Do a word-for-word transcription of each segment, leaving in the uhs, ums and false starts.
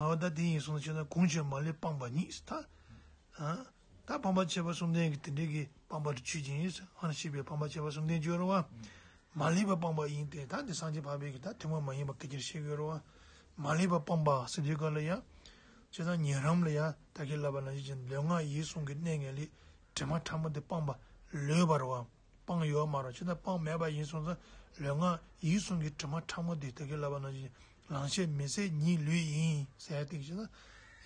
ཨ་ད་དེ་ཡིན་སོང་ན་ཁྱོད་ན་གང་ཕྱིར་མ་ལུས་སྤངས་པ་ཉིད་ད། ཨ་ད་སྤངས་པ་ཁྱད་པར་གསུམ་ལྡན་གྱི་དེ་འདྲའི་གི་སྤངས་པ་དེ་ཆོས་ཅན་ཡིན་ཟེར། ཨ་ནི་ཞེས་པའི་སྤངས་པ་ཁྱད་པར་གསུམ་ལྡན་བརྗོད་རུང་བ། མ་ལུས་པ་སྤངས་པ་ཡིན་ཏེ། ད་འདི་སངས་རྒྱས་འཕགས་པའི་གི་ད་ཐུན་མོང་མ་ཡིན་པ་སྐད་ཆར་བཤད་དགོས་རུང་བ། མ་ལུས་པ་སྤངས་པ་ཟེར་དུས་སྐབས་ལ་ཡང་། ཁྱོད་ན་ཉན་རང་ལ་ཡང་ད་གིན་ལབ་པ་ནང་བཞིན་ལུས་ངག་ཡིད་གསུམ་གྱི་གནས་ངན་ལས་དྲི་མ་ཕྲ་མོ་དེ་སྤངས་པ་ལོས་པར་བ། སྤངས་ཡོད་མ་རེད། ཅི་ལྟར་སྤངས་མེད་པ་ཡིན་སོང་ཙང་ལུས་ངག་ཡིད་གསུམ་གྱི་དྲི་མ་ཕྲ་མོ་དེ་ད་གིན་ལབ་པ་ནང་བཞིན་ལང་གཤེགས་མི་ཟད་ཉིད་ལུས་ཡིན་ཟེར་ཡ་དེ་ཅི་ན།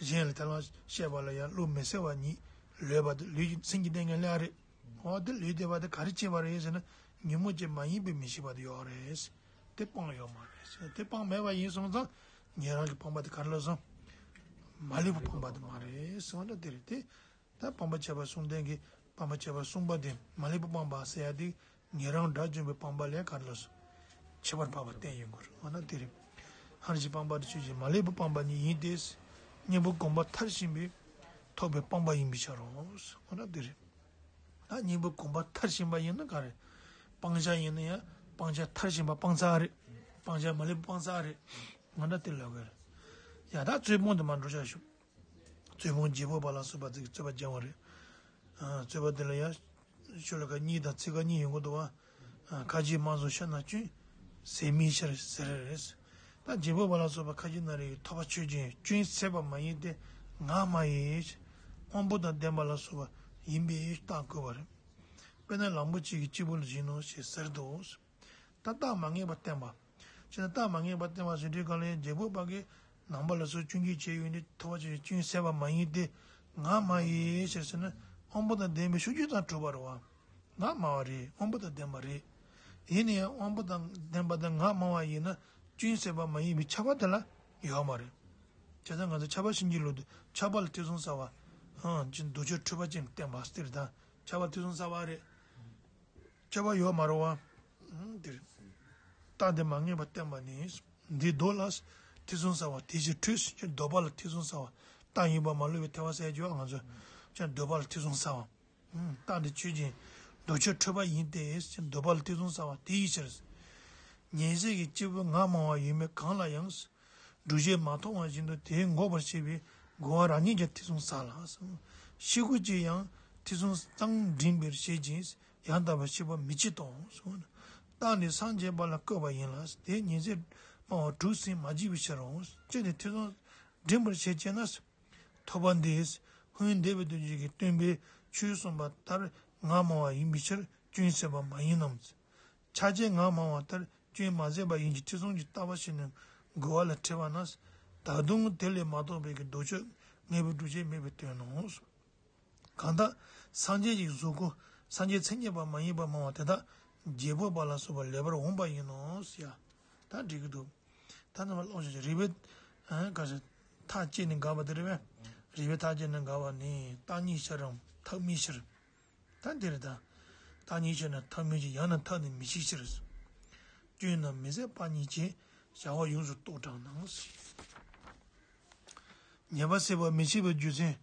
གཞན་ལ་དེ་ལ་བཤད་པ་ལ་ཡང་བློ་མི་གསལ་བ་ཉིད་ལོས་པ་དེ་ལུས་ཀྱི་སེམས་ཀྱི་གནས་ངན་ལས་ཨ་རེད། འོ་དེ་ལུས་བདེ་བ་དེ་ག་རེ་བྱེད་པ་རེད་ཟེར་ན་ཉོན་མོངས་ཅན་མ་ཡིན་པའི་མི་ཤེས་པ་དེ་ཡོད་རེད། དེ་སྤངས་ཡོད་མ་རེད། དེ་སྤངས་མེད་པ་ཡིན་སོང་ཙང་ཉན་རང་གི་སྤངས་པ་དེ་ག་རེ་ལབ་སོང་། མ་ལུས་པ་སྤངས་པ་དེ་མ་རེད་ཟེར་བ་འདྲ་དེ་རེད་དེ། ད་སྤངས་པ་ཁྱད་པར་གསུམ་ལྡན་གྱི་སྤངས་པ་ཁྱད་པར་གསུམ་པ་དེ་མ་ལུས་པ་སྤངས་པ་ཟེར་ཡ་དེ་ཉན་རང་དགྲ་བཅོམ་པའི་སྤངས་པ་ལས་ག་རེ་ལ་སོ། ཁྱད་པར་འཕགས་པ་བསྟན་ཡོད་དགོས་རེད། འོ་ན་དེ་རེད། ཧ་ར་ཞིག་སྤངས་པ་དེ་ཆོས་ཅན། མ་ལུས་པ་སྤངས་པ་ཉིད་ཡིན་ཏེ། གཉེན་པོ་གོམས་པ་མཐར་ཕྱིན་པས་ཐོབ་པའི་སྤངས་པ་ཡིན་པའི་ཕྱིར་རོ། འོ་ན་དེ་རེད། ད་གཉེན་པོ་གོམས་པ་མཐར་ཕྱིན་པ་ཡིན་ན་ག་རེ། སྤང་བྱ་ཡིན་ན་ཡང་སྤང་བྱ་མཐར་ཕྱིན་པ་སྤང་ཚར་རེད། སྤང་བྱ་མ་ལུས་པ་སྤང་ཚར་རེད། ང་འདྲ་དེ་ལབ་དགོས་རེད། ཡ་ད་རྩོད་སྤོང་དེ་མར་འགྲོ་བྱ་ཞུ། རྩོད་སྤོང་བརྗེ་སྤོང་པ་ལ་སོགས་པ་ཚིག་རྩོད་པ་སྦྱང་བ་རེད། ཨ་རྩོད་པ་དེ་ལ་ཡང་ཤོ་ལོ་ཀ་གཉིས་དང་ཚིག་ཀ་གཉིས་ཡོང་གི་འདུག་བ། ཨ་ཁ་ཅིག་མ་བཟུང་ཤ་ན་སྐྱོན་ཟད་མིའི་ཕྱིར་ཟེར་རེད། ད་བརྗེ་སྤོང་པ་ལ་སོགས་པ་ཁ་ཅིག་ན་རེ་ཐོབ་པ་ཆོས་ཅན། སྐྱོན་ཟད་པ་མ་ཡིན་ཏེ་ངག་སྨྲ་བའི་དབང་པོ་དང་ལྡན་པ་ལ་སོགས་པ་ཡིན་པས་རྟགས་བཀོད་པ་རེད། དཔེར་ན་གླང་པོ་ཆེ་གི་སྤྱི་བོ་ལ་བྱིན་ནོ་ཞེས་ཟེར་དོ། ད་རྟགས་མ་ངེས་པ་བསྟན་པ། ཅེས་ན་རྟགས་མ་ངེས་པ་བསྟན་པ་ཟེར་དུས་གང་ལ་ཡང་བརྗེ་སྤོང་པ་གིས་ནང་པ་ལ་སོགས་སྐྱོན་གྱིས་བྱས་ཡོད་ནི་ཐོབ་པ་ཆོས་ཅན། སྐྱོན་ཟད་པ་མ་ཡིན་ཏེ་ངག་སྨྲ་བའི་ཕྱིར་ཟེར་ན་དབང་པོ་དང་ལྡན་པའི་ཕྱོགས་ཆོས་དང་གྲུབ་པ་རེད་བ། ངག་སྨྲ་བ་རེད། དབང་པོ་དང་ལྡན་པ་རེད། ཡིན་ན་ཡང་དབང་པོ་དང་ལྡན་པ་དང་ངག་སྨྲ་བ་ཡིན་ན་སྐྱོན་ཟད་པ་མ་ཡིན་པའི་ཁྱབ་པ་དེ་ལ་ཡོད་མ་རེད། བྱས་ཙང་ང་ཚོ་ཁྱབ་པ་ཤེས་ཀྱི་ལུགས་དེ་ཁྱབ་པ་ལ་ཐེ་ཚོམ་ཟ་བ། ཨང་ཅི་འདུ་བྱེད་འཁྲུལ་པ་ཅན་བསྟན་པ་སྟེར་དང་ཁྱབ་པ་ཐེ་ཚོམ་ཟ་བ་རེད། ཁྱབ་པ་ཡོད་མ་རེད་བ། ཨང་དེ་རེད། རྟགས་དེ་མ་ངེས་པ་བསྟན་པ་ནི། འདི་ལྡོག་ལ་ཐེ་ཚོམ་ཟ་བ་དེ་ཕྱིར་འཁྲུལ་ཟེར་ཅི་ལྡོག་པ་ལ་ཐེ་ཚོམ་ཟ་བ། རྟགས་ཡིན་པ་མ་བསླུ་བའི་ཐེ་བ་ཟེར་རྒྱུ་བ་ང་ཚོ་ཅི་ལྡོག་པ་ལ་ཐེ་ཚོམ་ཟ་བ། རྟགས་འདི་ཆོས་ཅན། འདུ་བྱེད་འཁྲུལ་པ་ཡིན་ཏེ། འདོད་པ་ལ་ཐེ་ཚོམ་ཟ་བ་དེའི་ཕྱིར། ཉན་བྱེད་ཀྱི་སྐྱེས་བུ་ངག་སྨྲ་བ་ཡོད་མེད་གང་ལ་ཡང་། སྒྲུབ་བྱེད་མ་མཐོང་བ་བཞིན་དུ་དེ་འགོག་པར་བྱེད་པའི་རྒོལ་བ་རང་ཉིད་ཀྱང་ཐེ་ཚོམ་ཟ་ལ། ཤེས་ཁུངས་ཀྱིས་ཡང་ཐེ་ཚོམ་གཙང་འདྲེན་པར་བྱེད་ཅིང་ཡང་དག་པར་ཤེས་པ་མི་བྱེད་དོ། རྟགས་འདི་སངས་རྒྱས་པ་ལ་བཀོད་པ་ཡིན་ལ། དེ་ཉན་བྱེད་སྨྲ་བ་དྲུག་ཟིན་མ་བགྱིས་པའི་ཕྱིར་རོ། ཅི་སྟེ་ཐེ་ཚོམ་འདྲེན་པར་བྱེད་ཅེ་ན། ཐོབ་པ་འདི། སྔོན་འདས་པའི་དོན་བྱེད་ཀྱི་སྟོན་པས་ཆོས་གསུངས་པ་ལྟར་ངག་སྨྲ་བ་ཡིན་པའི་ཕྱིར་སྐྱོན་ཟད་པ་མ་ཡིན་ནམ། ཕྱག་རྒྱའི་ངག་སྨྲ་བ་ལྟར་སྐྱོན་མ་ཟད་པ་ཡིན་གྱི་ཐེ་ཚོམ་གྱི་ལྟ་བ་ཞིག་ནི་རྒོལ་བ་ལ་འཁྲི་བ་ན། ད་དུང་དེ་ལས་མ་གཏོགས་པའི་གི་ལྡོག་ཕྱོགས་ངེས་པའི་སྒྲུབ་བྱེད་མེད་པའི་དོན་ནོ། གང་དག་སངས་རྒྱས་ཀྱི་གཟུགས་སྐུ་སངས་རྒྱས་མཚན་ཉིད་པ་མ་ཡིན་པར་སྨྲ་བ་དེ་དག་བརྗེ་སྤོང་པ་ལ་སོགས་པ་ལེགས་པར་འོངས་པ་ཡིན་ནོ་ཟེར་ཡ། ད་འགྲིག་གི་འདུག་ད་ནི་མ་ཀློག་བྱ་རིགས་པས་ག་ཞིག་ཐག་བཅད་ནས་དགག་པ་དེ་རེད་པས། རིགས་པས་ཐག་བཅད་ནས་དགག་པ་ནི་རྟགས་གཉིས་ཕྱིར་རམ་ཐབས་མེད་ཕྱིར། ད་འདི་རེད་ད། རྟགས་གཉིས་ཕྱིར་ན་ཐབས་མེད་ཕྱིར། ཡང་ན་ཐབས་ནི་མི་ཤེས་ཕྱིར། སྐྱོན་རྣམས་མི་ཟད་པ་ཉིད་ཀྱིས་བྱ་བ་ཡོངས་སུ་རྟོག་དྲགས་ན། ཉེས་པ་སེལ་བར་མི་བྱེད་པའི་རྒྱུ་མཚན།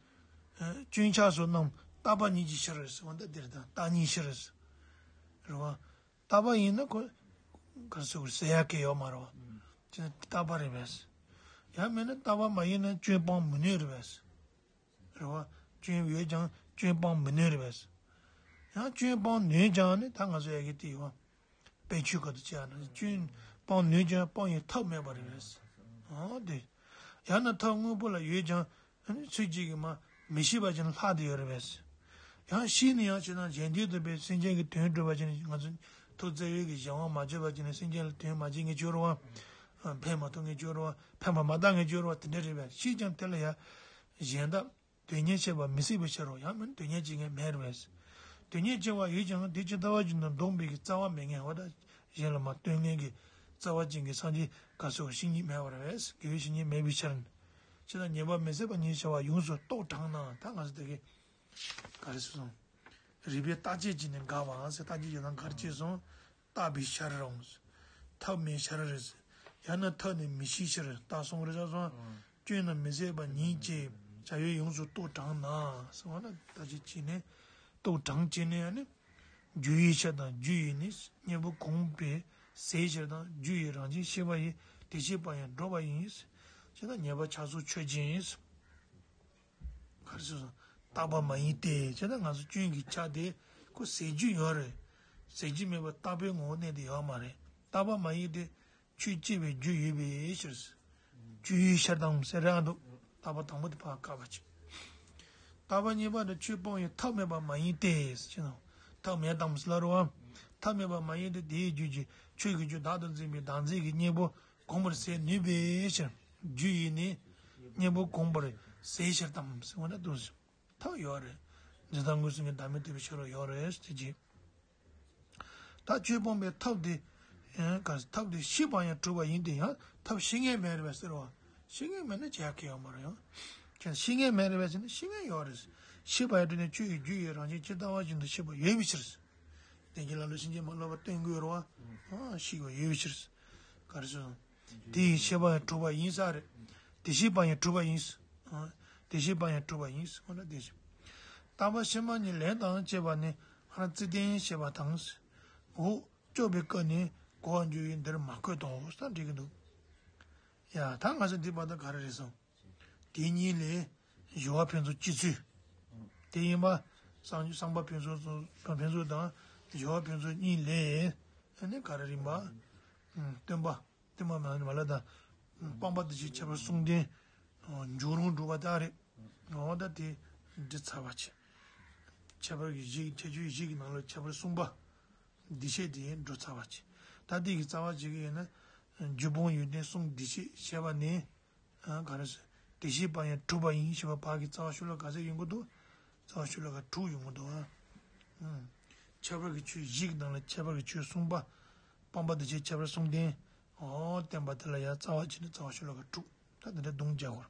སྐྱོན་ཆགས་སོགས་རྣམས་རྟག་པ་ཉིད་ཀྱི་ཕྱིར་ཟེར་བ་འདི་འདིར་དང་རྟགས་གཉིས་ཕྱིར། རེད་བ། རྟག་པ་ཡིན་ན་ཁོ། ག་རེ་ཟེར་དགོས་ཟེར་ཡ་གི་ཡོད་མ་རེད་བ། ཅི་ན་རྟག་པ་རེད་པས། ཡང་མིན་ན་རྟག་པ་མ་ཡིན་ན་སྐྱོན་སྤང་མི་ནུས་རེད་པས། རེད་བ། སྐྱོན་ཡོད་ཀྱང་སྐྱོན་སྤང་མི་ནུས་རེད་པས། ཡང་སྐྱོན་སྤང་ནུས་ཀྱང་ནི་ད་ང་ཚོ་ཡ་གི་དེ་ཡོད་བ། དཔེ་ཆོས་ཁ་ཐུག་བྱས་ན་སྐྱོན་སྤང་ནུས་ཀྱང་སྤང་ཡི་ཐབས་མེད་པ་རེད་པས། ཨོ་དེ། ཡང་ན་ཐབས་དངོས་པོ་ལ་ཡོད་ཀྱང་ཚུལ་གཅིག་གིས་མ་མི་ཤེས་པ་ཅན་ལྷག་བསྡད་ཡོད་རེད་པས། ཡང་ཤེས་ནས་ཡང་བྱས་ན་གཞན་དོན་དུ་འབད་སེམས་ཅན་གྱི་དོན་སྒྲུབ་པ་ཅན་ང་ཚོ་ཐུགས་བརྩེ་བའི་གི་གཞན་དབང་མ་བྱས་པ་ཅན་སེམས་ཅན་ལ་དོན་མ་བྱེད་མཁན་ཅིག་ཡོད་རེད་བ། ཕན་མ་ཐོགས་མཁན་ཅིག་ཡོད་རེད་བ། ཕན་པ་མ་བཏགས་མཁན་ཅིག་ཡོད་རེད་བ། དེ་འདྲ་རེད་པས། ཤེས་ཀྱང་དེ་ལ་ཡང་གཞན་དག་དོན་གཉེར་བྱེད་པ་མི་སྲིད་པའི་ཕྱིར་རོ། ཡང་མིན་དོན་གཉེར་བྱེད་མཁན་མེད་རེད་པས། དོན་གཉེར་བྱེད་པ་ཡོད་ཀྱང་དེ་ཇི་ལྟ་བ་བཞིན་དུ་འདོམས་པའི་གི་རྩ་བ་མེད་མཁན་བ་དང་གཞན་ལ་མ་སྟོན་མཁན་གྱི་རྩ་བ་ཅན་གྱི་སངས་རྒྱས་ག་སོགས་བཤེས་གཉེན་མེད་པ་རེད་པས། དགེ་བའི་བཤེས་གཉེན་མེད་པའི་ཕྱིར། ཅི་ལྟར་ཉེས་པ་མི་ཟད་པ་ཉིད་བྱ་བ་ཡོངས་སུ་རྟོག་དྲགས་ན། ད་ང་ཚོ་དེ་གི་ག་རེ་ཟེར་སོང་། རིགས་པས་རྟགས་དཔྱད་བྱས་ནས་དགག་པའང་ཟེར། རྟགས་དཔྱད་བྱས་ན་ག་རེ་བྱས་སོང་། རྟག་པའི་ཕྱིར་རོ། ཐབས་མེད་ཕྱིར་རེད། ཡང་ན་ཐབས་ནི་མི་ཤེས་ཕྱིར། རྟགས་གསུམ་རེ་ཟ་སོང་། སྐྱོན་རྣམས་མི་ཟད་པ་ཉིད་ཀྱིས་བྱ་བའི་ཡོངས་སུ་རྟོག་དྲགས་ན། ཟེར་བ་ན་ད་ཅི་བྱས་ནས་རྟོག་དྲགས་བྱས་ནས་ཡང་ནི། རྒྱུ་ཡི་ཕྱིར་དང་རྒྱུ་ཡི་ནི། གཉེན་པོ་གོམས་པས་ཟད་ཕྱིར་དང་རྒྱུ་ཡི་རང་བཞིན་ཤེས་པ་ཡི་དེ་ཤེས་པ་ཡང་སྒྲོ་བ་ཡིན། ཅེ་ན་ཉེས་པ་ཆགས་ཚུལ་ཆོས་ཅན། ག་རེ་ཟེར་སོང་། རྟག་པ་མ་ཡིན་ཏེ། ཅེ་ན་ང་ཚོ་སྐྱོན་གྱི་ཆ་དེ་ཁོ་ཟད་རྒྱུ་ཡོད་རེད། ཟད་རྒྱུ་མེད་པར་རྟག་པའི་ངོ་བོ་གནས་དེ་ཡོད་མ་རེད། རྟག་པ་མ་ཡིན་ཏེ། ཆོས་སྐྱེད་པའི་རྒྱུ་ཡོད་པའི་ཕྱིར། རྒྱུ་ཡོད་ཕྱིར་དང་ཟེར་ར་འདུག་རྟག་པ་དང་པོ་དེ་ཕར་བཀག་པ་ཅིག་རྟག་པ་གཉིས་པ་དེ་ཆོས་སྤོང་བའི་ཐབས་མེད་པ་མ་ཡིན་ཏེ་ཟེར་ནོ། ཐབས་མེད་དམ་ཟེར་ལ་རུ་བ། ཐབས་མེད་པ་མ་ཡིན་ཏེ་དེའི་རྒྱུད་ཀྱི་ཆོས་ཀྱི་རྒྱུ་བདག་ཏུ་འཛིན་པའི་བདག་འཛིན་གྱི་གཉེན་པོ་གོམས་པར་ཟད་ནུས་པའི་ཕྱིར། རྒྱུ་ཡིས་ནི་གཉེན་པོ་གོམས་པར་ཟད་ཕྱིར་དམ་ཟེར་བ་ན་འདུག་ཟེར། ཐབས་ཡོད་རེད། འཛིན་སྟངས་དངོས་སུ་ངས་བདག་མེད་རྟོགས་པའི་ཕྱིར་རོ་ཡོད་རེད་ཟེར་གྱི། ད་ཆོས་སྤོང་བའི་ཐབས་དེ། ཨེ་ག་ཐབས་དེ་ཤེས་པ་ཡང་གྲུབ་པ་ཡིན་ཏེ་ཡང་ཐབས་ཤེས་མཁན་མེད་རེད་པས་ཟེར་བ། ཤེས་མཁན་མེད་ན་བྱ་གི་ཡོད་མ་རེད་ཡང་། ཁྱེད་ཤེས་མཁན་མེད་རེད་པས་ཟེར་ན་ཤེས་མཁན་ཡོད་རེད། ཤེས་པ་ཡང་གྲུབ་ནས་ཆོས་ཀྱི་རྒྱུ་ཡི་རང་བཞིན་ཇི་ལྟ་བ་བཞིན་དུ་ཤེས་པ་ཡོད་པའི་ཕྱིར། དེ་གི་ལ་ལུ་ཕྱིན་ཅི་མ་ལོག་པ་སྟོན་དགོས་རེད་བ། ཤེས་པ་ཡོད་པའི་ཕྱིར། ག་རེ་ཟེར། དེ་ཡི་ཤེས་པ་ཡང་གྲུབ་པ་ཡིན་ས་རེད། དེ་ཤེས་པ་ཡང་གྲུབ་པ་ཡིན། དེ་ཤེས་པ་ཡང་གྲུབ་པ་ཡིན། འོ་ན་དེ་བཞིན། རྟག་པ་ཕྱི་མ་གཉིས་ལས་དང་བཅས་པ་ནི་ཧ་ར་ཙི་ཏན་ཞེས་པ་དང་། འོ་སྐྱོབ་པའི་སྐབས་ནི་གོ་བར་འགྱུར་བས་འདིར་མ་བཀོད་དོ་ས་འགྲིག་གི་འདུག་ཡ་ད་ང་ཚོ་འདི་བར་དུ་ག་རེ་རེད་སོང་། དེ་གཉིས་ལས་སྦྱོར་བ་ཕན་ཚུན་སྐྱེ་ཚུལ། དེ་ཡིན་པ། བསམ་བསམ་པ་ཕན་ཚུན་ཕན་ཚུན་དང་སྦྱོར་བ་ཕན་ཚུན་གཉིས་ལས། ཨ་ནི་ག་རེ་རིམ་པ། སྟོན་པ། སྟོན་པ་མ་ལ་དང་། སྤངས་པ་དེ་བཞིན་ཁྱད་པར་གསུམ་ལྡན། འཇུག་རུང་སྒྲུབ་པ་དག་རེད། འོ་ད་དེ་འདི་ཚར་བ་ཆེ། ཁྱད་པར་གྱི་གཞི་ཁྱད་ཆོས་བཞི་གི་ནང་ལ་ཁྱད་པར་གསུམ་པ། འདུས་བྱས་དེ་འགྲོ་ཚར་བ་ཆེ། ད་དེ་གི་རྩ་བ་གཅིག་གི་ཡིན་ན། རྒྱུ་སྤོང་ཡོན་ཏན་གསུམ་འདུས་བྱས་བྱས་པ་ནི། ག་རེ་ཟེར། དེ་ཤེས་པ་ཡང་གྲུབ་པ་ཡིན་ཞེས་པ་བར་གྱི་རྩ་བ་ཤོ་ལོ་ཀ་ག་ཚད་ཡོང་གི་འདུག་རྩ་བ་ཤོ་ལོ་ཀ་དྲུག་ཡོང་གི་འདུག་ཨ། ཁྱད་པར་གྱི་ཆོས་བཞི་གི་ནང་ལ་ཁྱད་པར་གྱི་ཆོས་གསུམ་པ། སྤངས་པ་འདུས་བྱས་ཁྱད་པར་གསུམ་ལྡན། འོ་བསྟན་པ་དེ་ལ་ཡང་རྩ་བ་བྱས་ནས་རྩ་བ་ཤོ་ལོ་ཀ་དྲུག་ད་དེ་འདྲ་བརྡུང་རྒྱག་དགོས།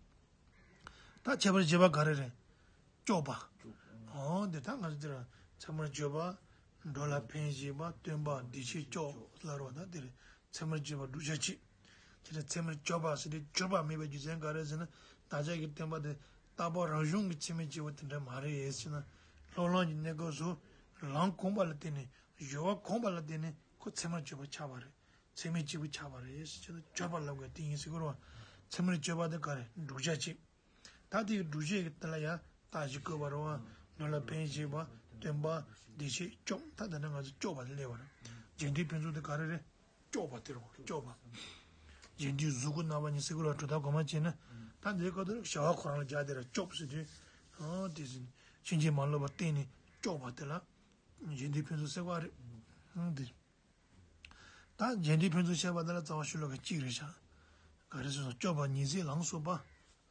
ད་ཁྱད་པར་བཞི་པ་ག་རེ་རེད། སྐྱོབ་པ། འོ་འདི་ད་ང་ཚོ་འདིར་ཚད་མར་སྦྱོར་བ། འགྲོ་ལ་ཕན་བཞེད་པ། སྟོན་པ། འདུས་བྱས། སྐྱོབ་ལ་རོ་ད་འདིར། ཚད་མར་སྦྱོར་བ་བསྒྲུབ་བྱ་གཅིག་དེ་ལ་ཚད་མར་སྦྱོར་བ་ཟེར་ཏེ་སྦྱོར་བ་མེད་པའི་རྒྱུ་མཚན་ག་རེ་ཟེར་ན། བདག་ཅག་གི་སྟོན་པ་དེ་རྟག་པ་རང་བྱུང་གི་ཚད་མར་སྦྱོར་བ་དེ་འདྲ་མ་རེད་ཟེར་ན། སློབ་ལམ་གྱི་གནས་སྐབས་སུ། ལམ་གོམས་པ་ལ་བརྟེན་ནས་སྦྱོར་བ་གོམས་པ་ལ་བརྟེན་ནས་ཁོ་ཚད་མར་སྦྱོར་བ་ཆགས་པ་རེད། ཚད་མས་སྐྱེས་བུ་ཆགས་པ་རེད་ཟེར་ན་སྤྱོད་པ་ལབ་དགོས་དེ་ཡིན་ཟེར་གི་རེད་བ། ཚད་མར་སྤྱོད་པ་དེ་ག་རེ་བསྒྲུབ་བྱ་གཅིག་ད་དེ་གི་བསྒྲུབ་བྱའི་གི་དེ་ལ་ཡང་རྟགས་བཞི་བཀོད་པ་རེད་བ། འགྲོ་ལ་ཕན་བཞེད་པ། སྟོན་པ། འདུས་བྱས། སྐྱོབ། ད་དེ་འདྲ་ང་ཚོ་སྐྱོབ་པ་དེ་སླེབས་པ་རེད། རྗེས་མཐུན་ཕན་ཚུན་དེ་ག་རེ་རེད། སྐྱོབ་པ་དེ་རེད་བ། སྐྱོབ་པ། རྗེས་མཐུན་གཟུགས་སྐུ་རྣམ་པ་གཉིས་ཟེར་གི་རེད་བ། གྲུབ་མཐའ་གོང་མ་བྱས་ན། ད་འདིའི་སྐབས་དེར་བྱ་བ་ཁོ་རང་ལ་སྦྱར་དེ་ར་སྐྱོབ་ཟེར་དུས། ཨ་དེ་ཟིན། ཕྱིན་ཅི་མ་ལོག་པ་བརྟེན་ནས་སྐྱོབ་པ་དེ་ལ། རྗེས་མཐུན་ཕན་ཚུན་ཟེར་བ་རེད། ཨ་དེ། ད་རྗེས་མཐུན་ཕན་ཚུན་བཤད་པ་འདི་ལ་རྩ་བ་ཤོ་ལོ་ཀ་གཅིག་རེད་ཤག་ག་རེ་ཟེར་སོང་། སྐྱོབ་པ་ཉིད་ཟེར་ལམ་གསུངས་པ།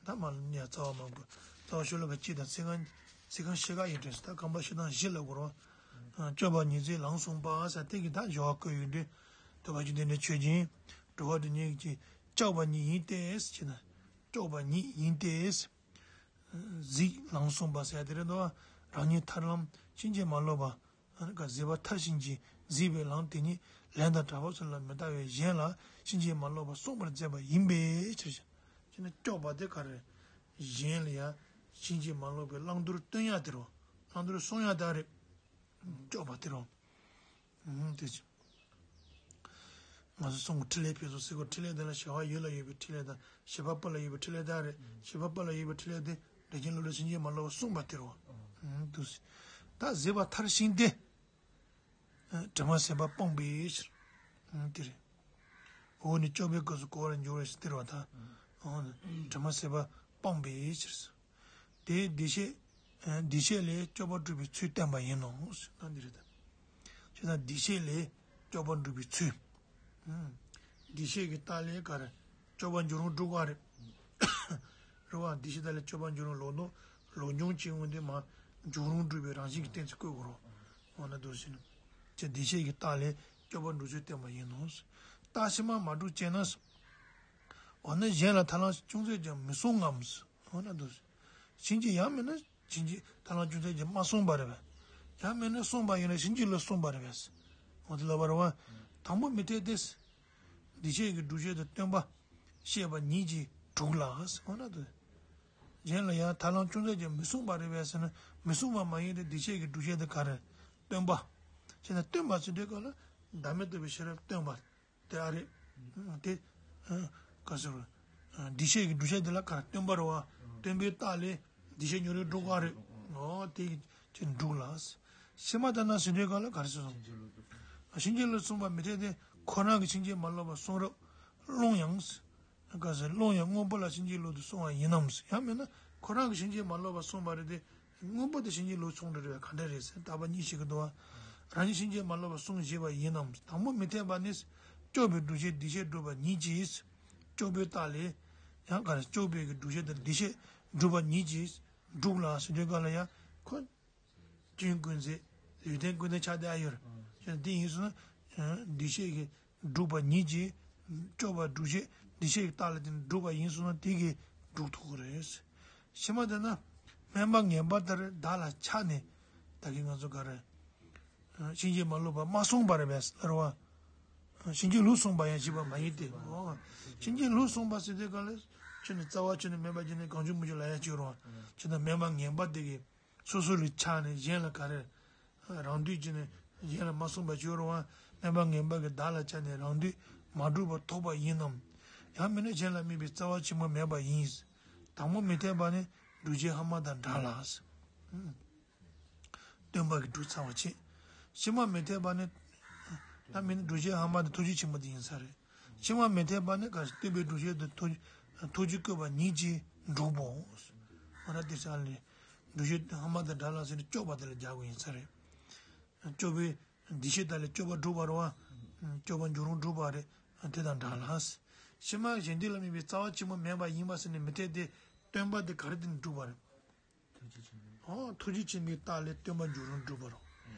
ད་མ་ལ་ནི་ཡང་རྩ་བ་མང་པོ། རྩ་བ་ཤོ་ལོ་ཀ་གཅིག་དང་ཚིག་རྐང་། ཚིག་རྐང་ཕྱེད་ཀ་ཡིན་དྲན་སོང་། ད་རྐང་པ་བཞི་དང་བཞི་ལ་གོ་རོ། སྐྱོབ་པ་ཉིད་ཟེར་ལམ་གསུངས་པ་ཟེར་དེ་གི་ད་སྦྱོར་བ་བཀོད་ཡོང་དུས། དེ་བ་ཅུ་དེ་འདྲ་ཆོས་ཅན། འགྲོ་བ་དེ་ཉིད་ཀྱིས་སྐྱོབ་པ་ཉིད་ཡིན་ཏེ་ཟེར་ན། སྐྱོབ་པ་ཉིད་ཡིན་ཏེ། གཟིགས་ལམ་གསུངས་པ་ཟེར་དེ་རེད་དོ། རང་ཉིད་ཐར་ལམ་ཕྱིན་ཅི་མ་ལོག་པ། གཟིགས་པ་མཐར་ཕྱིན་གྱིས་གཟིགས་པའི་ལམ་དེ་ཉིད་ལན་དང་གྲགས་པ་སོགས་ལ་མི་ལྟ་བས་གཞན་ལ་ཕྱིན་ཅི་མ་ལོག་པ་གསུངས་པར་མཛད་པ་ཡིན་པའི་ཕྱིར། ཅེ་ན་སྐྱོབ་པ་དེ་ག་རེ། གཞན་ལ་ཡང་ཕྱིན་ཅི་མ་ལོག་པའི་བླང་དོར་སྟོན་ཡ་དེ་རོ། བླང་དོར་གསུང་ཡ་དེ་རེད། སྐྱོབ་པ་དེ་རོ། ཨུམ་དེ་ཅི། ང་ཚོ་གསུང་གི་ཕྲིན་ལས་ཕུན་སུམ་ཚོགས་གོ། ཕྲིན་ལས་དེ་ལ་བྱ་བ་ཡུལ་ལ་ཡོད་པའི་ཕྲིན་ལས་དང་བྱེད་པ་པོ་ལ་ཡོད་པའི་ཕྲིན་ལས་དག་རེད། བྱེད་པ་པོ་ལ་ཡོད་པའི་ཕྲིན་ལས་དེ་འགྲེལ་ཆེན་བློ་གྲོས་ཕྱིན་ཅི་མ་ལོག་པ་གསུངས་པ་དེ་རོ། ཨུམ་དུ་ཟེར། ད་གཟིགས་པ་མཐར་ཕྱིན་ཏེ། དྲི་མ་ཟད་པ་སྤངས་པའི་ཕྱིར། དེ་རེད། འོ་ནི་སྐྱོབ་པའི་སྐབས་སུ་གོ་བར་འགྱུར་བའི་ཕྱིར་དེ་རེད་བ་ད། འོ་ནི་དྲི་མ་ཟད་པ་སྤངས་པའི་ཕྱིར། དེའི་འདུས་བྱས། འདུས་བྱས་ལས་སྐྱོབ་པ་སྒྲུབ་པའི་ཚུལ་བསྟན་པ་ཡིན་ནོ། ད་འདི་རེད་ད། བྱས་ཙང་འདུས་བྱས་ལས་སྐྱོབ་པ་སྒྲུབ་པའི་ཚུལ། འདུས་བྱས་ཀྱི་རྟགས་ལས་ག་རེ། སྐྱོབ་པ་འགྱུར་རུང་སྒྲུབ་པ་རེད། རེད་བ། འདུས་བྱས་རྟགས་ལས་སྐྱོབ་པ་འགྱུར་རུང་ལོག་ནོ། ལོག་འགྱུར་བྱེད་འོང་དུས་མ། འགྱུར་རུང་སྒྲུབ་པའི་རང་བཞིན་གྱི་གཏན་ཚིགས་བཀོད་དགོས་རོ། འོ་ན་འདུ་བྱེད་ནི། ཅེས་འདུས་བྱས་ཀྱི་རྟགས་ལས་སྐྱོབ་པ་འགྱུར་ཚུལ་བསྟན་པ་ཡིན་ནོ། རྟགས་ཕྱི་མ་མ་གྲུབ་ཅེ་ན། འོ་ན་གཞན་ལ་ཐར་ལམ་ཅུང་ཟད་ཀྱང་མི་གསུང་ངམ། འོ་ན་འདུ། ཕྱིན་ཅི་ཡང་མིན་ན་ཕྱིན་ཅི་ཐར་ལམ་ཅུང་ཟད་ཀྱང་མ་གསུངས་པ་རེད་པས། ཡང་མིན་ན་གསུངས་པ་ཡིན་ན་ཕྱིན་ཅི་ལོག་གསུངས་པ་རེད་པས། འོ་དེ་ལབ་པ་རེད་པ། དང་པོ་མི་འཐད་དེ། འདུས་བྱས་ཀྱི་སྒྲུབ་བྱེད་དང་སྟོན་པ། བཤད་པ་ཉིད་ཀྱིས་གྲུབ་ལ། འོ་ན་འདུ། གཞན་ལ་ཡང་ཐར་ལམ་ཅུང་ཟད་ཀྱང་མི་གསུངས་པ་རེད་པས་ཟེར་ན་མི་གསུངས་པ་མ་ཡིན་ཏེ་འདུས་བྱས་ཀྱི་སྒྲུབ་བྱེད་དེ་ག་རེ། སྟོན་པ། བྱས་ན་སྟོན་པ་ཟེར་དུས་སྐབས་ལ་བདག་མེད་རྟོགས་པའི་ཤེས་རབ་སྟོན་པ། དེ་ཨ་རེད། དེ། ག་ཟེར་བ། འདུས་བྱས་ཀྱི་བསྒྲུབ་བྱ་དེ་ལ་ག་རེ་སྟོན་པ་རེད་བ། སྟོན་པའི་རྟགས་ལས་འདུས་བྱས་མྱོང་རོལ་འགྲུབ་ག་རེད། འོ་དེ་ཅི་འགྲུབ་ལ། ཕྱི་མ་ལྟར་ན་ཟེར་དུས་ག་ལ་ག་རེ་ཟེར་སོང་། གཤིན་རྗེ་ལུགས་གསུངས་པ་མི་འཐད་དེ། ཁོ་རང་གིས་ཕྱིན་ཆད་མ་ལོག་པར་གསུངས་རབས་ཀློང་ཡངས། ག་ཟེར་ཀློང་ཡངས་སྔོན་པོ་ལ་གཤིན་རྗེ་ལུགས་དུ་གསུངས་པ་ཡིན་ནམ། ཡང་མིན་ན་ཁོ་རང་གིས་ཕྱིན་ཆད་མ་ལོག་པར་གསུངས་པ་རེད་དེ། སྔོན་པོ་དེ་གཤིན་རྗེ་ལུགས་གསུངས་འདྲ་རེད་བས། ག་འདྲ་རེད་ཟེར་བརྟག་པ་གཉིས་བྱེད་ཀྱི་འདུག་བ། རང་ཉིད་ཕྱིན་ཆད་མ་ལོག་པར་གསུངས་བཞེད་པ་ཡིན་ནམ། དང་པོ་མི་འཐད་པ་ནི། སྐྱོབ་པའི་སྒྲུབ་བྱེད་འདུས་བྱས་སྒྲུབ་པ་ཉིད་ཀྱིས། སྐྱོབ་པའི་རྟགས་ལས། ཡང་ག་རེ་སྐྱོབ་པའི་གི་སྒྲུབ་བྱེད་དེ་འདུས་བྱས་སྒྲུབ་པ་ཉིད་ཀྱིས་འགྲུབ་ལ་ཟེར་དུས་ག་ལ་ཡང་ཁོ། སྐྱོན་ཀུན་ཟད། ལུས་རྟེན་ཀུན་ལྡན་ཆགས་བསྡད་ཨ་ཡོད། ཨང་། ཅེས་དེ་ཡིན་སོང་ན། འདུས་བྱས་ཀྱི་སྒྲུབ་པ་ཉིད་ཀྱིས། སྐྱོབ་པ་སྒྲུབ་བྱེད་འདུས་བྱས་ཀྱི་རྟགས་ལ་བརྟེན་ནས་སྒྲུབ་པ་ཡིན་སོང་ན་དེ་གིས་སྒྲུབ་ཐུབ་ཀྱི་རེད། ཕྱི་མ་དེ་ན། སྨན་པ་ངན་པ་ལྟར་བདག་ལ་ཆགས་ནས། ད་གིན་ང་ཚོ་ག་རེ། ཕྱིན་ཆད་མ་ལོག་པར་མ་གསུངས་པ་རེད་པས་ལར་བ། ཕྱིན་ཆད་ལུགས་གསུངས་པ་ཡང་བྱས་པ་མ་ཡིན་ཏེ། ཕྱིན་ཆད་ལུགས་གསུངས་པ་ཟེར་དུས་ག་ལ། ཁྱོད་ནི་རྩ་བ་ཁྱོད་ནི་སྨན་པ་ཁྱོད་ནི་གང་བྱུང་མང་བྱུང་ལབ་ཡ་ཅིག་རུང་། ཁྱོད་ནི་སྨན་པ་ངན་པ་དེ་གིས། སོ་སོ་ལས་ཆགས་ནས་གཞན་ལ་ག་རེ། རང་འདོད་ཀྱིས་ནི་གཞན་ལ་མ་གསུངས་པ་བྱོས་རུང་བ། སྨན་པ་ངན་པ་གིས་བདག་ལ་ཆགས་ནས་རང་འདོད་མ་གྲུབ་པ་ཐོབ་པ་ཡིན་ནམ། ཡང་མིན་ན་གཞན་ལ་དམིགས་པའི་རྩ་བ་ཆེན་པོ་མེད་པ་ཡིན། དང་པོ་མི་འཐད་པ་ནི་སྒྲུབ་བྱེད་ཧ་མ་དང་འདྲ་ལ། སྟོན་པ་གིས་སྒྲུབ་ཚར་བ་བྱས། ཕྱི་མ་མི་འཐད་པ་ནི། ད་མིན་ན་སྒྲུབ་བྱེད་ཧ་མ་དང་ཐུགས་རྗེ་ཆེན་པོ་དེ་ཡིན་ས་རེད། ཕྱི་མ་མི་འཐད་པ་ནི་ག་སྟོན་པའི་སྒྲུབ་བྱེད་དུ་ཐུགས་ཐུགས་རྗེ་བཀོད་པ་ཉིད་ཀྱིས་འགྲུབ་བོ། འོ་ན་དེ་ས་ལས། སྒྲུབ་བྱེད་ཧ་མ་དང་འདྲ་ལ་ཟེར་ནས་སྐྱོབ་པ་དེ་ལ་རྒྱག་དགོས་ཡིན་ས་རེད། སྐྱོབ་པའི་འདུས་བྱས་དག་ལས་སྐྱོབ་པ་སྒྲུབ་པ་རེད་བ། སྐྱོབ་པ་འཇུག་རུང་སྒྲུབ་པ་རེད། དེ་དང་འདྲ་ལ། ཕྱི་མ་གཞན་དོན་ལ་དམིགས་པའི་རྩ་བ་ཆེན་པོ་མེད་པ་ཡིན་པ་ཟེར་ནས་མི་འཐད་དེ། སྟོན་པ་དེ་ག་རེ་བརྟེན་ནས་སྒྲུབ་པ་རེད། ཐུགས་རྗེ་ཆེན་པོའི། ཨོ་ཐུགས་རྗེ་ཆེན་པོའི་རྟགས་ལས་སྟོན་པ་འཇུག་རུང་སྒྲུབ་པ་རེད།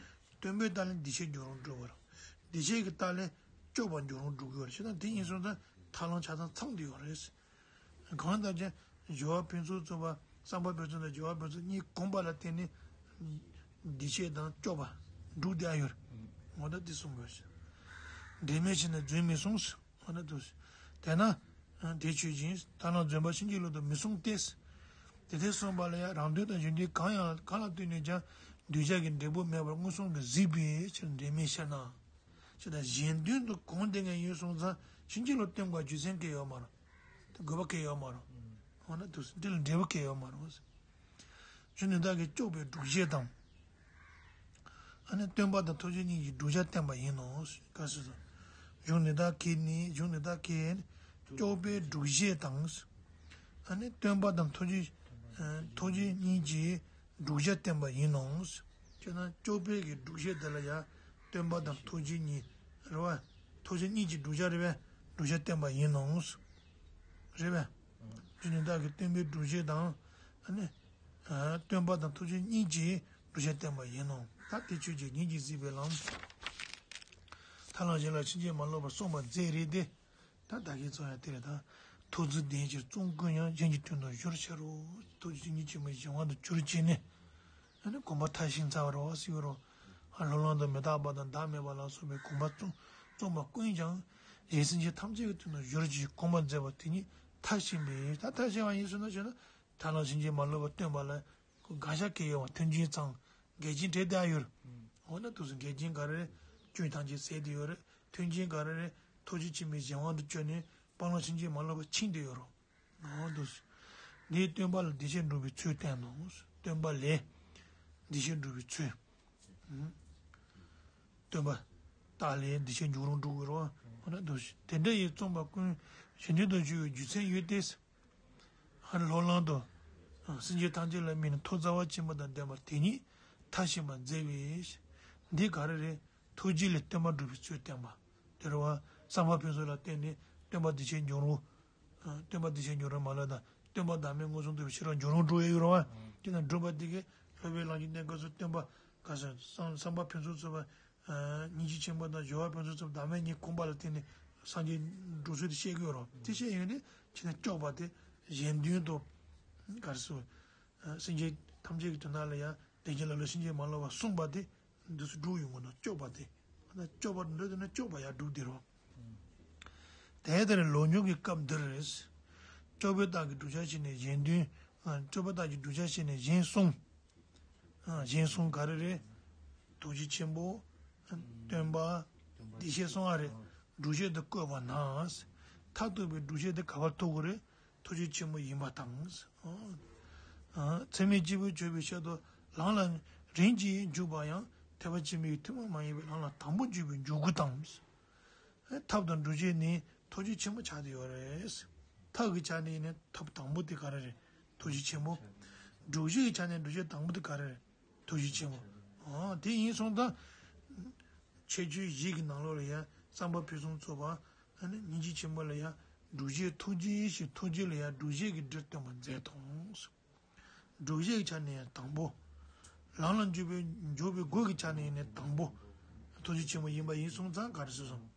སྟོན་པའི་རྟགས་ལས་འདུས་བྱས་འཇུག་རུང་སྒྲུབ་པ་རེད། འདུས་བྱས་ཀྱི་རྟགས་ལས་སྐྱོབ་པ་འཇུག་རུང་སྒྲུབ་དགོས་རེད། བྱས་ན་དེ་ཡིན་སོང་ཙང་ཐབས་ལམ་ཆ་ཚང་ཚང་བསྡད་ཡོད་རེད། གང་ལྟར་ཀྱང་སྦྱོར་བ་ཕུན་ཚོགས་ཚོགས་པ། བསམ་པ་ཕུན་ཚོགས་དང་སྦྱོར་བ་ཕུན་ཚོགས་གཉིས་གོམས་པ་ལ་བརྟེན་ནས་འདུས་བྱས་དང་སྐྱོབ་པ་འགྲུབ་བསྡད་ཡོད་རེད། འོ་ད་འདི་གསུང་དགོས། འབྲེལ་མེད་ཕྱིར་ན་རྫུན་མི་གསུངས། འོ་ན་དུ། དེས་ན། དེ་ཆོས་ཅན། ཐབས་ལམ་རྫུན་པ་ཕྱིན་ཅི་ལོག་ཏུ་མི་གསུངས་ཏེ། དེ་ལྟར་གསུངས་པ་ལ་ཡང་རང་དོན་དང་གཞན་དོན་གང་ཡང་གང་ལ་ལྟོས་ནས་ཀྱང་གདུལ་བྱ་གི་འབྲས་བུ་མེད་པར་མངོན་སུམ་གྱིས་གཟིགས་པའི་ཕྱིར་འབྲེལ་མེད་ཕྱིར་ན། ཅེས་དང་གཞན་དོན་དུ་གོམས་བསྡད་མཁན་ཡོད་སོང་ཙང་ཕྱིན་ཅི་ལོག་སྟོན་དགོས་རྒྱུ་མཚན་གང་ཡང་ཡོད་མ་རེད། དགོས་པ་གང་ཡང་ཡོད་མ་རེད། འོ་ན་དུ་འདི་ལ་འབྲས་བུ་གང་ཡང་ཡོད་མ་རེད། གཞུང་ནི་བདག་གིས་སྐྱོབ་པའི་སྒྲུབ་བྱེད་དང་། ཨ་ནི་སྟོན་པ་དང་ཐུགས་རྗེ་གཉིས་ཀྱི་བསྒྲུབ་བྱ་བསྟན་པ་ཡིན་ནོ། ག་ཟེར་སོ། གཞུང་ནི་བདག་གིས་ནི་གཞུང་ནི་བདག་གིས་སྐྱོབ་པའི་སྒྲུབ་བྱེད་དང་། ཨ་ནི་སྟོན་པ་དང་ཐུགས་རྗེ་ཐུགས་རྗེ་གཉིས་ཀྱི་བསྒྲུབ་བྱ་བསྟན་པ་ཡིན་ནོ། ཅེ་ན་སྐྱོབ་པའི་གི་སྒྲུབ་བྱེད་དེ་ལ་ཡང་སྟོན་པ་དང་ཐུགས་རྗེ་གཉིས་རེད་བ། ཐུགས་རྗེ་གཉིས་ཀྱི་བསྒྲུབ་བྱ་རེད་བས། བསྒྲུབ་བྱ་བསྟན་པ་ཡིན་ནོ། རེད་བས། གཞུང་ནི་བདག་གིས་སྟོན་པའི་སྒྲུབ་བྱེད་དང་། ཨ་ནི། སྟོན་པ་དང་ཐུགས་རྗེ་གཉིས་ཀྱིས་བསྒྲུབ་བྱ་བསྟན་པ་ཡིན་ནོ། ད་དེ་ཆོས་ཅན། ཉིད་ཀྱིས་གཟིགས་པའི་ལམ། ཐབས་ལམ་གཞན་ལ་ཕྱིན་ཅི་མ་ལོག་པར་གསུངས་པ་མཛད་རེད་དེ། ད་ད་གིན་ཚོ་ཡང་དེ་རེད་ད། ཐུགས་རྫུ་ལྡན་ཕྱིར་བརྩོན་ཀུན་ཡང་། གཞན་གྱི་དོན་དུ་གཞོལ་བྱ་རུང་། ཐུགས་རྗེ་ཉིད་ཀྱིས་མི་གཞན་དབང་དུ་གྱུར་བྱས་ནས། ཨ་ནི་གོམས་པ་མཐར་ཕྱིན་ཚར་བ་རེད་བ་ཟེར་གྱི་རེད། ལྷོ་ལམ་དུ་མི་རྟག་པ་དང་བདག་མེད་པ་ལ་སོགས་པའི་གོམས་པ་རྩོམ་རྩོམ་པ་ཀུན་ཀྱང་། གཞན་སེམས་ཅན་ཐམས་ཅད་ཀྱི་དོན་དུ་གཞོལ་བྱའི་གོམས་པ་མཛད་པ་དེ་ཉིད་མཐར་ཕྱིན་པས། ད་མཐར་ཕྱིན་པ་ཡིན་ཟེར་ན་ཞེ་ན། ཐབས་ལམ་ཕྱིན་ཅི་མ་ལོག་པར་སྟོན་པ་ལ་དགག་བྱ་གང་ཡང་ཡོད་མ་རེད། མཐུན་རྐྱེན་ཚང་། འགལ་རྐྱེན་བྲལ་བསྡད་ཡོད་རེད། འོ་ན་དུས་སུ་འགལ་རྐྱེན་ག་རེ་རེད། སྐྱོན་ཐམས་ཅད་ཟད་བསྡད་ཡོད་རེད། མཐུན་རྐྱེན་ག་རེ་རེད། ཐུགས་རྗེ་ཆེན་པོའི་གཞན་དབང་དུ་གྱུར་ནས་དཔང་ལམ་ཕྱིན་ཅི་མ་ལོག་པར་ཕྱིན་བསྡད་ཡོད་རེད། འོ་དུས་སུ། འདིས་སྟོན་པ་ལ་འདུས་བྱས་འགྲུབ་པའི་ཚུལ་བསྟན་ནོ། སྟོན་པ་ལས་འདུས་བྱས་འགྲུབ་པའི་ཚུལ། སྟོན་པ་རྟགས་ལས་འདུས་བྱས་འཇུག་རུང་འགྲུབ་དགོས་རེད་བ། འོ་ན་དུས་སུ་དེ་འདྲ་ཡིས་རྩོམ་པ་ཀུན་གཞན་དོན་དུ་གཞོལ་བའི་རྒྱུ་མཚན་ཡོད་དེ། ལྷོ་ལམ་དུ་སེམས་ཅན་ཐམས་ཅད་ལ་དམིགས་ནས་ཐུགས་རྩ་བ་ཆེན་པོ་དང་ལྡན་པ་དེ་ཉིད་མཐར་ཕྱིན་པར་མཛད་པས། འདི་ག་རེ་རེད། ཐུགས་རྗེ་ལས་སྟོན་པ་སྒྲུབ་པའི་ཚུལ་བསྟན་པ། དེ་རེད་བ། བསམ་པ་ཕུན་ཚོགས་ལ་བརྟེན་ནས་སྟོན་པ་འདུས་བྱས་འཇུག་རུང་། སྟོན་པ་འདུས་བྱས་འཇུག་རུང་མ་ལབ་དང་། སྟོན་པ་བདག་མེད་མངོན་སུམ་དུ་ཕྱིར་རང་འཇུག་རུང་འགྲོ་ཡི་ཡོད་རེད་བ། དེ་ན་སྒྲུབ་པ་དེ་གས་སློབ་པའི་ལམ་གྱི་གནས་སྐབས་སུ་སྟོན་པ་ག་ས་བསམ་བསམ་པ་ཕུན་ཚོགས་ཚོགས་པ། སྙིང་རྗེ་ཆེན་པོ་དང་སྦྱོར་བ་ཕུན་སུམ་ཚོགས་པ་བདག་མེད་གཉིས་གོམས་པ་ལ་བརྟེན་ནས་སངས་རྒྱས་འགྲོ་ཚུལ་དེ་བཤད་ཀྱི་ཡོད་རེད། དེ་བཤད་ཡོད་ནས་ཕྱི་ནས་སྐྱོབ་པ་དེ་གཞན་དོན་དུ་ག་རེ་ཟེར། སེམས་ཅན་ཐམས་ཅད་ཀྱི་དོན་དག་ལ་ཡང་བདེ་སྐྱིད་ལ་ལུ་ཕྱིན་ཅི་མ་ལོག་པར་གསུངས་པ་དེ་འདི་ཚོ་སྒྲུབ་ཡོང་གི་འདུག་སྐྱོབ་པ་དེ། སྐྱོབ་པ་འདི་འདྲ་དེ་ནི་སྐྱོབ་པ་ཡང་སྒྲུབ་དེ་རེད། དེ་ལྟར་ལོ་ཉུང་གི་སྐབས་འདིར། སྐྱོབ་པའི་རྟགས་ཀྱི་བསྒྲུབ་བྱ་བྱས་ནས་གཞན་དོན། སྐྱོབ་པའི་རྟགས་ཀྱི་བསྒྲུབ་བྱ་བྱས་ནས་གཞན་གསུམ། གཞན་གསུམ་ག་རེ་རེད། ཐུགས་རྗེ་ཆེན་པོ། སྟོན་པ། བདེ་གཤེགས་གསུམ་ཨ་རེད། སྒྲུབ་བྱེད་དུ་བཀོད་པ་ན། མཐར་ཐུག་པའི་སྒྲུབ་བྱེད་དེ་ག་པར་ཐུག་གི་རེད། ཐུགས་རྗེ་ཆེན་པོ་ཡིན་པ་དང་། ཨ། ཨ། ཚད་མས་སྐྱེས་བུ་བྱས་པའི་ཕྱིར་དུ་ལམ་ལ་རིམ་གྱིས་འཇུག་པ་ཡང་ཐེག་པ་ཆེན་པོའི་ཐུན་མོང་མ་ཡིན་པའི་ལམ་ལ་དང་པོ་འཇུག་པའི་འཇུག་སྒོ་དང་། ཐབས་དང་སྒྲུབ་བྱེད་ནི་ཐུགས་རྗེ་ཆེན་པོ་ཆགས་བསྡད་ཡོད་རེད། ཐབས་ཀྱི་ཆ་ནས་ནི་ཐབས་དང་པོ་དེ་ག་རེ་རེད། ཐུགས་རྗེ་ཆེན་པོ། སྒྲུབ་བྱེད་ཀྱི་ཆ་ནས་སྒྲུབ་བྱེད་དང་པོ་དེ་ག་རེ་རེད། ཐུགས་རྗེ་ཆེན་པོ། ཨོ། དེ་ཡིན་སོང་ཙང་། ཁྱད་ཆོས་བཞི་གི་ནང་ལོགས་ལ་ཡང་བསམ་པ་ཕུན་སུམ་ཚོགས་པ། ཨ་ནི་སྙིང་རྗེ་ཆེན་པོ་ལ་ཡང་སྒྲུབ་བྱེད་ཐུགས་རྗེ་ཞེས་ཐུགས་རྗེ་ལ་ཡང་སྒྲུབ་བྱེད་ཀྱི་སྒྲས་སྟོན་པར་མཛད་དོ། སྒྲུབ་བྱེད་ཀྱི་ཆ་ནས་ཡང་དང་པོ། ལམ་ལ་འཇུག་པའི་འཇུག་པའི་སྒོ་གི་ཆ་ནས་ཡིན་ནའི་དང་པོ། ཐུགས་རྗེ་ཆེན་པོ་ཡིན་པ་ཡིན་སོང་ཙང་ག་རེ་ཟེར་སོང་།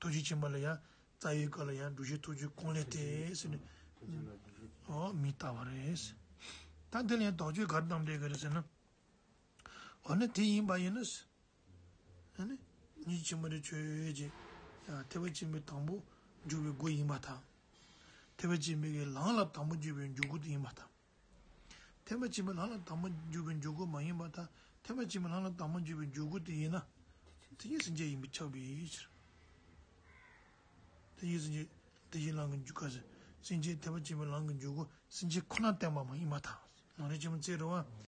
ཐུགས་རྗེ་ཆེན་པོ་ལ་ཡང་རྩ་བའི་སྐབས་ལ་ཡང་སྒྲུབ་བྱེད་ཐུགས་རྗེ་གང་ལས་ཏེ་ཟེར་ནས། ཨོ། མི་ལྟ་བ་རེད། ད་དེ་ལ་ཡང་དོགས་གཅོད་ག་རེ་གནང་བསྡད་ཀྱི་རེད་ཟེར་ན། འོ་ན་དེ་ཡིན་པ་ཡིན་ན། ཨ་ནི། སྙིང་རྗེ་ཆེན་པོ་དེ་ཆོས་ཅན། ཡང་ཐེག་པ་ཆེན་པོའི་དང་པོ་འཇུག་པའི་སྒོ་ཡིན་པ་དང་། ཐེག་པ་ཆེན་པོའི་ལམ་ལ་དང་པོ་འཇུག་པའི་འཇུག་སྒོ་དེ་ཡིན་པ་དང་། ཐེག་པ་ཆེན་པོའི་ལམ་ལ་དང་པོ་འཇུག་པའི་འཇུག་སྒོ་མ་ཡིན་པ་དང་། ཐེག་པ་ཆེན་པོའི་ལམ་ལ་དང་པོ་འཇུག་པའི་འཇུག་སྒོ་དེ་ཡིན་ན། དེ་ཉིད་སེམས་ཅན་ཡིན་པས་ཁྱབ་པའི་ཕྱིར། དེ་ཉིད་སེམས་ཅན། དེ་བཞིན་ལམ་གྱི་འཇུག་སྒོ་ཟེར། སེམས་ཅན་ཐེག་པ་ཆེན་པོའི་ལམ་གྱི་འཇུག་སྒོ་སེམས་ཅན་ཁོ་ན་བསྟན་པ་མ་ཡིན་པ་དང་། ནང་རེ་ཆེན་མོ་བཙལ་རུ་བ།